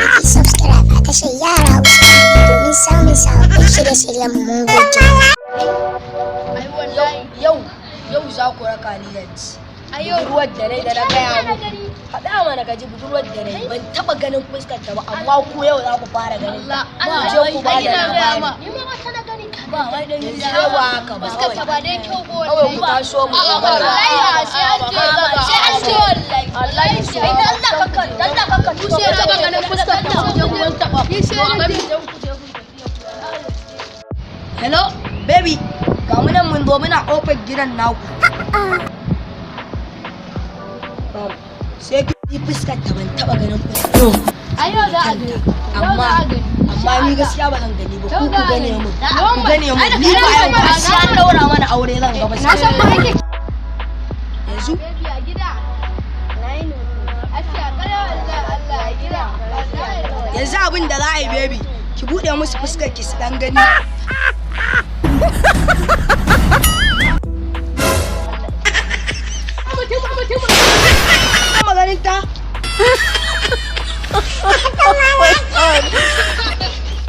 Ku subscribe a tashar Yara Hausa TV domin samun sababbin shirye-shiryen mu. Mun gode. Yau yau za ku raka ni yanzu. Budurwar da nai da na gaya muku. Haɗa mana gaji, budurwar da nai ban taɓa ganin fuskar ta ba, amma ku yau za ku fara ganin ta. Ku je ku ba da labari. Ni ma wata na gani. Ba wai dan yi ba haka ba. Fuskar ta ba dai kyau ba. Kawai ku taso mu. Wallahi sai an ce, sai an ce wallahi. Wallahi sai ai Allah kakka, Allah kakka. Ku sai na ganin fuskar ta ku je ku taba. Ni sai na Hello baby, ga mu nan mun zo muna kofar gidan naku. Sai ki yi fuskar ta, ban taɓa ganin fuskar ta. Ai yau za a gani. Amma amma ni gaskiya ba zan gani ba, ku ku gane mu, ku gane mu. Ni ba yau ba, sai an daura mana aure zan ga. Na san ma ake. Yanzu Baby, a gida. Afiya kare wallahi, Allah a gida. Yanzu abin da za a yi, baby, ki bude musu fuskar ki su dan gani. Maganin ta.